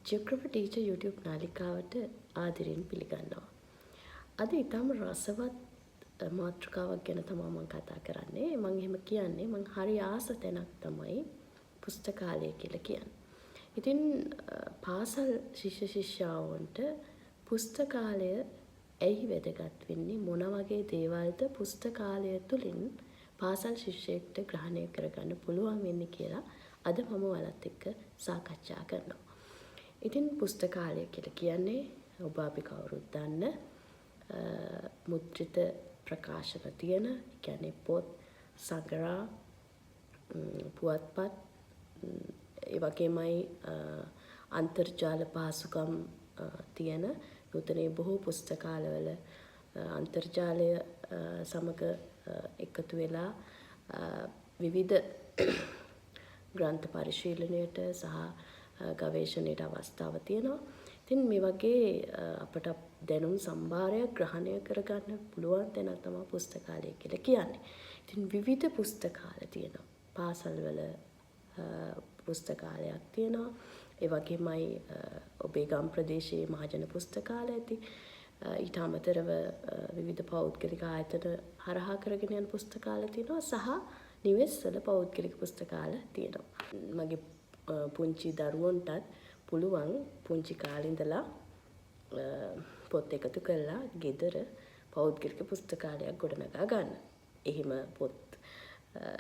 Geography teacher YouTube නාලිකාවට ආදරයෙන් පිළිගන්නවා. අද ඉතාම රසවත් මාතෘකාවක් ගැන තමා මම කතා කරන්නේ. මං එහෙම කියන්නේ මං හරි ආස තැනක් තමයි පුස්තකාලය කියලා කියන්නේ. ඉතින් පාසල් ශිෂ්‍ය ශිෂ්‍යාවන්ට පුස්තකාලය ඇයි වැදගත් වෙන්නේ, මොන වගේ දේවල්ද පුස්තකාලය තුලින් පාසල් ශිෂ්‍යයෙක්ට ග්‍රහණය කරගන්න පුළුවන් වෙන්නේ කියලා අද මම ඔයාලත් එක්ක සාකච්ඡා කරනවා. ඉතින් පුස්තකාලය කියලා කියන්නේ ඔබ අපි කවුරුත් දන්න මුද්‍රිත ප්‍රකාශන තියෙන, ඒ කියන්නේ පොත්, සඟරා, පුවත්පත්, ඒ වගේමයි අන්තර්ජාල පහසුකම් තියෙන නූතනයේ බොහෝ පුස්තකාලවල අන්තර්ජාලය සමග එකතු වෙලා විවිධ ග්‍රන්ථ පරිශීලනයට සහ ගවේෂණයට අවස්ථාව තියෙනවා. ඉතින් මේ වගේ අපට දැනුම් සම්භාරයක් ග්‍රහණය කරගන්න පුළුවන් තැනක් තමයි පුස්තකාලය කියලා කියන්නේ. ඉතින් විවිධ පුස්තකාල තියෙනවා. පාසල්වල පුස්තකාලයක් තියෙනවා. ඒ වගේමයි ඔබේ ගම් ප්‍රදේශයේ මහජන පුස්තකාල ඇති. ඊට අමතරව විවිධ පෞද්ගලික ආයතන හරහා කරගෙන යන පුස්තකාල තියෙනවා සහ නිවෙස්වල පෞද්ගලික පුස්තකාල තියෙනවා. මගේ පුංචි දරුවන්ටත් පුළුවන් පුංචි කාලේ ඉඳලා පොත් එකතු කරලා ගෙදර පෞද්ගලික පුස්තකාලයක් ගොඩනගා ගන්න. එහෙම පොත්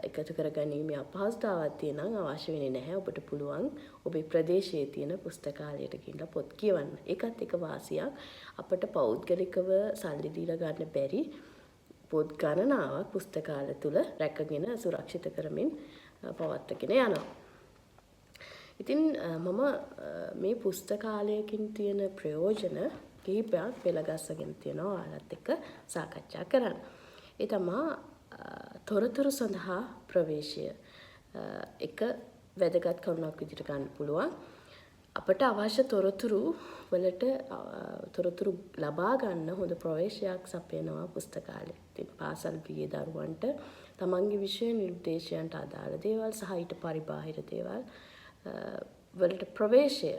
එකතු කරගැනීමේ අපහසුතාවක් තියෙනවා නම් අවශ්‍ය වෙන්නේ නැහැ. ඔබට පුළුවන් ඔබේ ප්‍රදේශයේ තියෙන පුස්තකාලයට ගිහිල්ලා පොත් කියවන්න. ඒකත් එක වාසියක්. අපට පෞද්ගලිකව සල්ලි දීලා ගන්න බැරි පොත් ගණනාවක් පුස්තකාල තුල රැකගෙන සුරක්ෂිත කරමින් පවත්වාගෙන යනවා. ඉතින් මම මේ පුස්තකාලයකින් තියෙන ප්‍රයෝජන කිහිපයක් පෙළගස්සගෙන තියෙනවා ඔයාලත් එක්ක සාකච්ඡා කරන්න. ඒ තමා තොරතුරු සඳහා ප්‍රවේශය එක වැදගත් කරුණක් විදිහට ගන්න පුළුවන්. අපට අවශ්‍ය තොරතුරු වලට තොරතුරු ලබා ගන්න හොඳ ප්‍රවේශයක් සපයනවා පුස්තකාලය. ඉතින් පාසල් වියේ දරුවන්ට තමන්ගේ විෂය නිර්දේශයන්ට අදාළ දේවල් සහ ඊට පරිබාහිර දේවල් වලට ප්‍රවේශය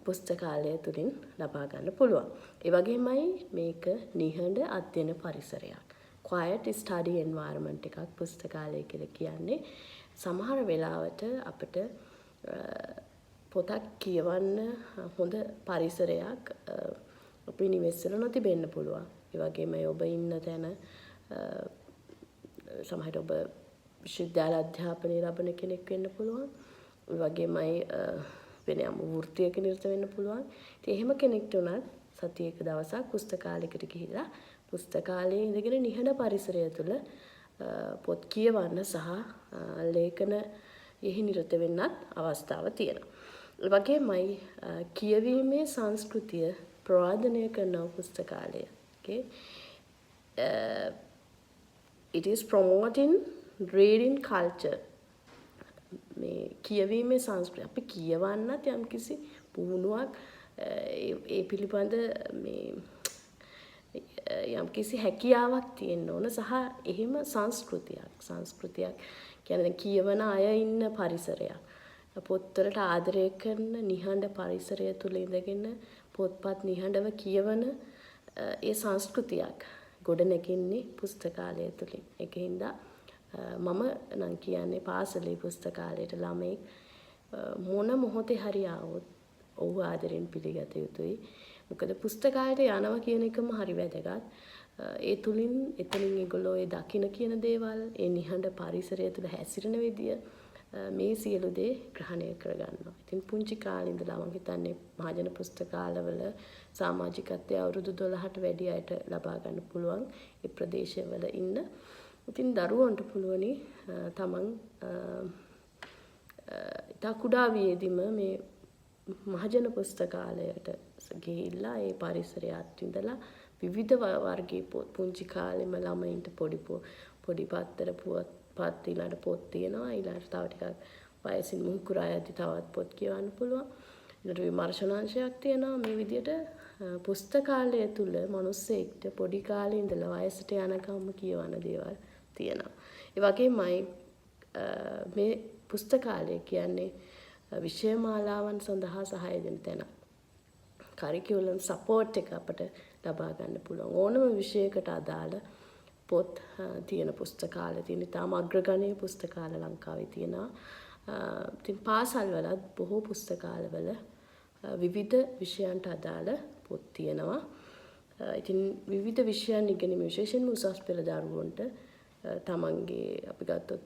පුස්තකාලය තුලින් ලබා ගන්න පුළුවන්. ඒ වගේමයි මේක නිහඬ අධ්‍යයන පරිසරයක්. Quiet study environment එකක් පුස්තකාලය කියලා කියන්නේ. සමහර වෙලාවට අපිට පොතක් කියවන්න හොඳ පරිසරයක් අපේ නිවෙස්වල නොතිබෙන්න පුළුවන්. ඒ වගේමයි ඔබ ඉන්න තැන සමහරවිට ඔබ විශ්වවිද්‍යාල අධ්‍යාපනය ලබන කෙනෙක් වෙන්න පුළුවන්. ඒ වගේමයි වෙන යම් වෘත්තියක නිරත වෙන්න පුළුවන්. ඉතින් එහෙම කෙනෙක්ට වුණත් සතියක දවසක් පුස්තකාලයකට ගිහිල්ලා පුස්තකාලයේ ඉඳගෙන නිහඬ පරිසරය තුළ පොත් කියවන්න සහ ලේඛනයෙහි නිරත වෙන්නත් අවස්ථාව තියෙනවා. ඒ වගේමයි කියවීමේ සංස්කෘතිය ප්‍රවර්ධනය කරනවා පුස්තකාලය. Okay? It is promoting reading culture. මේ කියවීමේ සංස්කෘතිය අපි කියවන්නත් යම්කිසි පුහුණුවක්, ඒ පිළිබඳ මේ යම්කිසි හැකියාවක් තියෙන්න ඕන සහ එහෙම සංස්කෘතියක් කියන්නේ දැන් කියවන අය ඉන්න පරිසරයක්, පොත්වලට ආදරය කරන නිහඬ පරිසරය තුළ ඉඳගෙන පොත්පත් නිහඬව කියවන ඒ සංස්කෘතියක් ගොඩ නැගෙන්නේ පුස්තකාලය තුළින්. ඒක හින්දා මම නම් කියන්නේ පාසලේ පුස්තකාලයට ළමයෙක් මොන මොහොතේ හරි ආවොත් ඔහු ආදරෙන් පිළිගත යුතුයි. මොකද පුස්තකාලයට යනවා කියන එකම හරි වැදගත්. ඒ තුලින් එතනින් ඒගොල්ලෝ ඒ දකින කියන දේවල්, ඒ නිහඬ පරිසරය තුළ හැසිරෙන විදිය, මේ සියලු දේ ග්‍රහණය කරගන්නවා. ඉතින් පුංචි කාලේ ඉඳලා මං හිතන්නේ මහජන පුස්තකාලවල සමාජිකත්වය අවුරුදු 12ට වැඩි අයට ලබා ගන්න පුළුවන් ඒ ප්‍රදේශවල ඉන්න. ඉතින් දරුවන්ට පුළුවනි තමන් ඉතා කුඩා වියේදීම මේ මහජන පුස්තකාලයට ගිහිල්ලා ඒ පරිසරය අත්විඳලා විවිධ වර්ගයේ පොත්, පුංචි කාලෙම ළමයින්ට පොඩි පොඩි පත්තර පුවත්පත්, ඊළඟට පොත් තියෙනවා. ඊළඟට තව ටිකක් වයසින් මුහුකුරා යද්දි තවත් පොත් කියවන්න පුළුවන්. ඊළඟට විමර්ශනාංශයක් තියෙනවා. මේ විදිහට පුස්තකාලය තුල මනුස්සයෙක්ට පොඩි කාලේ ඉඳලා වයසට යනකම්ම කියවන දේවල් තියෙනවා. ඒ වගේමයි මේ පුස්තකාලය කියන්නේ විෂය මාලාවන් සඳහා සහාය දෙන තැනක්. කරිකියුලම් සපෝට් එක අපට ලබා ගන්න පුළුවන්. ඕනම විෂයකට අදාළ පොත් තියෙන පුස්තකාල තියෙන ඉතාම අග්‍රගණ්‍ය පුස්තකාල ලංකාවේ තියෙනවා. ඉතින් පාසල් වලත් බොහෝ පුස්තකාලවල විවිධ විෂයන්ට අදාළ පොත් තියෙනවා. ඉතින් විවිධ විෂයන් ඉගෙනීම විශේෂයෙන්ම උසස් පෙළ දරුවන්ට තමන්ගේ අපි ගත්තොත්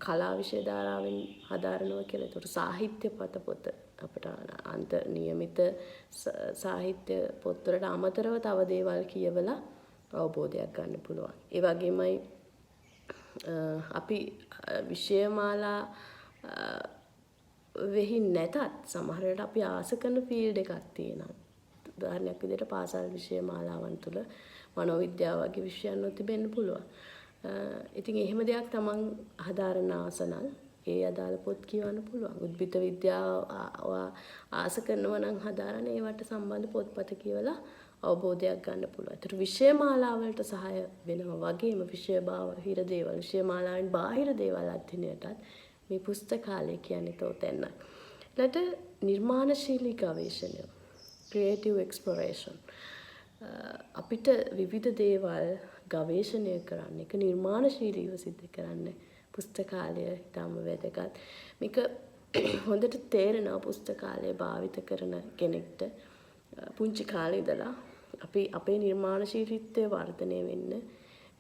කලා විෂය ධාරාවෙන් හදාරනවා කියලා. ඒතකොට සාහිත්‍ය පත පොත අපට අන්ත නියමිත සාහිත්‍ය පොත්වලට අමතරව තව දේවල් කියවලා අවබෝධයක් ගන්න පුළුවන්. ඒ වගේමයි අපි විෂය මාලා වෙහි නැතත් සමහර වෙලාවට අපි ආස කරන ෆීල්ඩ් එකක් තියෙනවා. උදාහරණයක් විදිහට පාසල් විෂය මාලාවන් තුළ මනෝවිද්‍යාව වගේ විෂයන් නොතිබෙන්න පුළුවන්. ඉතින් එහෙම දෙයක් තමන් හදාරන ආස නම් ඒ අදාළ පොත් කියවන්න පුළුවන්. උද්භිද විද්‍යාව ආස කරනවා නම් හදාරන ඒවට සම්බන්ධ පොත්පත කියවලා අවබෝධයක් ගන්න පුළුවන්. ඒතර විෂය මාලාවලට සහාය වෙනවා වගේම විෂය බාහිර දේවල්, විෂය මාලාවෙන් බාහිර දේවල් අධ්‍යයනයටත් මේ පුස්තකාලය කියන්නේ තෝතැන්නක්. ඊළඟට නිර්මාණශීලී ගවේෂණය, ක්‍රියේටිව් එක්ස්ප්ලොරේෂන්. අපිට විවිධ දේවල් ගවේෂණය කරන්න, ඒක නිර්මාණශීලීව සිද්ධ කරන්න පුස්තකාලය ඉතාම වැදගත්. මේක හොඳට තේරෙනවා පුස්තකාලය භාවිත කරන කෙනෙක්ට පුංචි කාලේ ඉඳලා අපි අපේ නිර්මාණශීලීත්වය වර්ධනය වෙන්න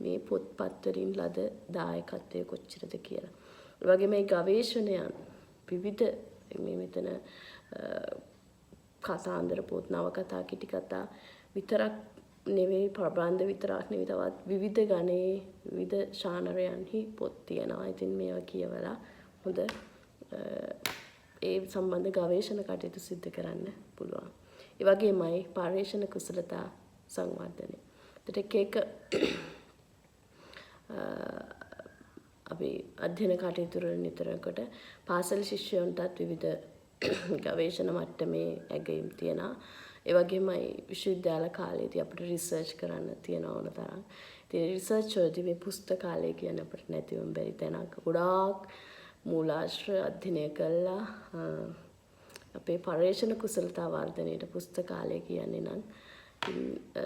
මේ පොත්පත් වලින් ලද දායකත්වය කොච්චරද කියලා. ඒ වගේම මේ ගවේෂණයන් විවිධ මේ මෙතන කතාන්දර පොත්, නවකතා, කෙටි කතා විතරක් නෙවෙයි, ප්‍රබන්ධ විතරක් නෙවෙයි, තවත් විවිධ ගණයේ විවිධ ශානරයන්හි පොත් තියෙනවා. ඉතින් මේවා කියවලා හොඳ ඒ සම්බන්ධ ගවේෂණ කටයුතු සිදු කරන්න පුළුවන්. ඒ වගේමයි පර්යේෂණ කුසලතා සංවර්ධනය. එතකොට එක එක අපි අධ්‍යයන කටයුතු වල නිතරකොට පාසල් ශිෂ්‍යයන්ටත් විවිධ ගවේෂණ මට්ටමේ ඇගයීම් තියෙනවා. ඒ වගේමයි විශ්වවිද්‍යාල කාලේදී අපිට රිසර්ච් කරන්න තියෙන ඕන තරම්. ඉතින් රිසර්ච් වලදී මේ පුස්තකාලය කියන්නේ අපිට නැතිවම බැරි තැනක්. ගොඩාක් මූලාශ්‍ර අධ්‍යයනය කළා අපේ පර්යේෂණ කුසලතා වර්ධනයට පුස්තකාලය කියන්නේ නම්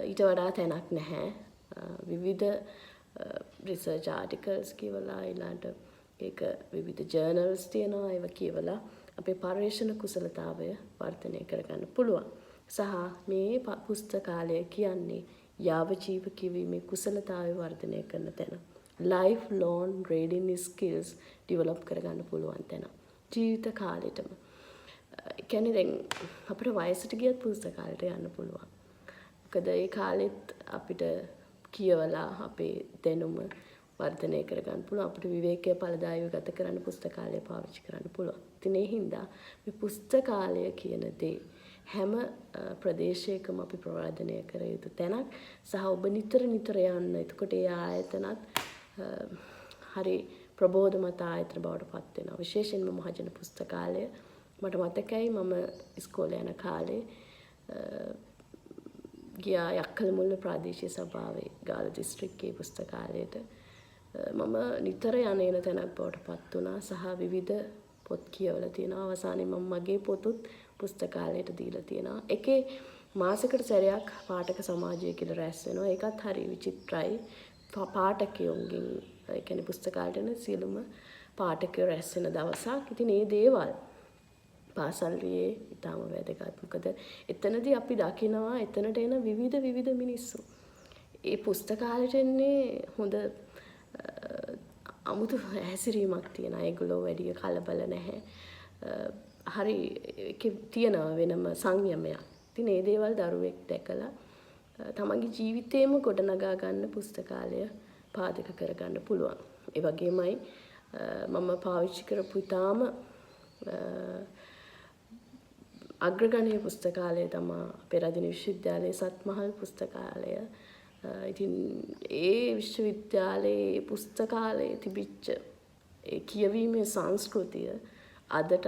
ඊට වඩා තැනක් නැහැ. විවිධ රිසර්ච් ආටිකල්ස් කියවලා, ඊළඟට ඒක විවිධ ජර්නල්ස් තියෙනවා, ඒවා කියවලා අපේ පර්යේෂණ කුසලතාවය වර්ධනය කරගන්න පුළුවන්. සහ මේ පුස්තකාලය කියන්නේ යාවජීව කියවීමේ කුසලතාවය වර්ධනය කරන තැන. ලයිෆ් ලෝන්ග් රීඩින් ස්කිල්ස් ඩිවලොප් කරගන්න පුළුවන් තැන. ජීවිත කාලෙටම. ඒ කියන්නේ දැන් අපිට වයසට ගියත් පුස්තකාලයට යන්න පුළුවන්. මොකද ඒ කාලෙත් අපිට කියවලා අපේ දැනුම වර්ධනය කරගන්න පුළුවන්. අපිට විවේකය ඵලදායීව ගත කරන්න පුස්තකාලය පාවිච්චි කරන්න පුළුවන්. ඉතින් ඒ හින්දා මේ පුස්තකාලය කියන දේ හැම ප්‍රදේශයකම අපි ප්‍රවර්ධනය කර යුතු තැනක්. සහ ඔබ නිතර නිතර යන්න. එතකොට ඒ ආයතනත් හරි ප්‍රබෝධමත් ආයතන බවට පත් වෙනවා. විශේෂයෙන්ම මහජන පුස්තකාලය. මට මතකයි මම ඉස්කෝලේ යන කාලේ ගියා යක්කලමුල්ල ප්‍රාදේශීය සභාවේ ගාල්ල දිස්ත්‍රික්කයේ පුස්තකාලයට. මම නිතර යන එන තැනක් බවට පත් වුණා සහ විවිධ පොත් කියවලා තියෙනවා. අවසානයේ මම මගේ පොතුත් පුස්තකාලයට දීලා තියෙනවා. එකේ මාසෙකට සැරයක් පාඨක සමාජය කියලා රැස් වෙනවා. ඒකත් හරි විචිත්‍රයි. පාඨකයන්ගෙන්, ඒ කියන්නේ පුස්තකාලයට එන සියලුම පාඨකයෝ රැස් වෙන දවසක්. ඉතින් මේ දේවල් පාසල් වියේ ඉතාම වැදගත්. මොකද එතනදී අපි දකිනවා එතනට එන විවිධ විවිධ මිනිස්සු. ඒ පුස්තකාලයට එන්නේ හොඳ අමුතු හැසිරීමක් තියෙන අය. ඒගොල්ලෝ වැඩි කලබල නැහැ. හරි ඒකේ තියෙනවා වෙනම සංයමයක්. ඉතින් මේ දේවල් දරුවෙක් දැකලා තමන්ගේ ජීවිතේම ගොඩනගා ගන්න පුස්තකාලය පාදක කරගන්න පුළුවන්. ඒ වගේමයි මම පාවිච්චි කරපු ඉතාම අග්‍රගණ්‍ය පුස්තකාලය තමා පෙරදින විශ්වවිද්‍යාලයේ සත්මහල් පුස්තකාලය. ඉතින් ඒ විශ්වවිද්‍යාලයේ පුස්තකාලයේ තිබිච්ච ඒ කියවීමේ සංස්කෘතිය අදටත්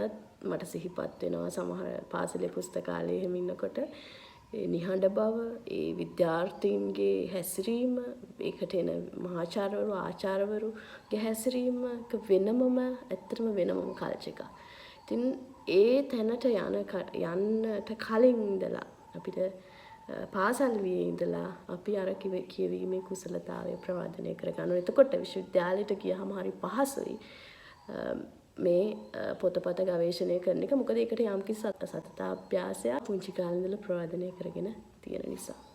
මට සිහිපත් වෙනවා. සමහර පාසලේ පුස්තකාලයේ එහෙම ඉන්නකොට ඒ නිහඬ බව, ඒ විද්‍යාර්ථීන්ගේ හැසිරීම, ඒකට එන මහාචාර්යවරු, ආචාර්යවරුගේ හැසිරීම වෙනමම, ඇත්තටම වෙනමම කල්චර් එකක්. ඉතින් ඒ තැනට යන්නට කලින් ඉඳලා අපිට පාසල් වියේ ඉඳලා අපි අර කියවීමේ කුසලතාවය ප්‍රවර්ධනය කරගන්න ඕනේ. එතකොට විශ්වවිද්‍යාලයට ගියහම හරි පහසුයි මේ පොතපත ගවේෂණය කරන එක. මොකද ඒකට යම්කිසි සතතාභ්‍යාසයක් පුංචි කාලේ ඉඳලා ප්‍රවර්ධනය කරගෙන තියෙන නිසා.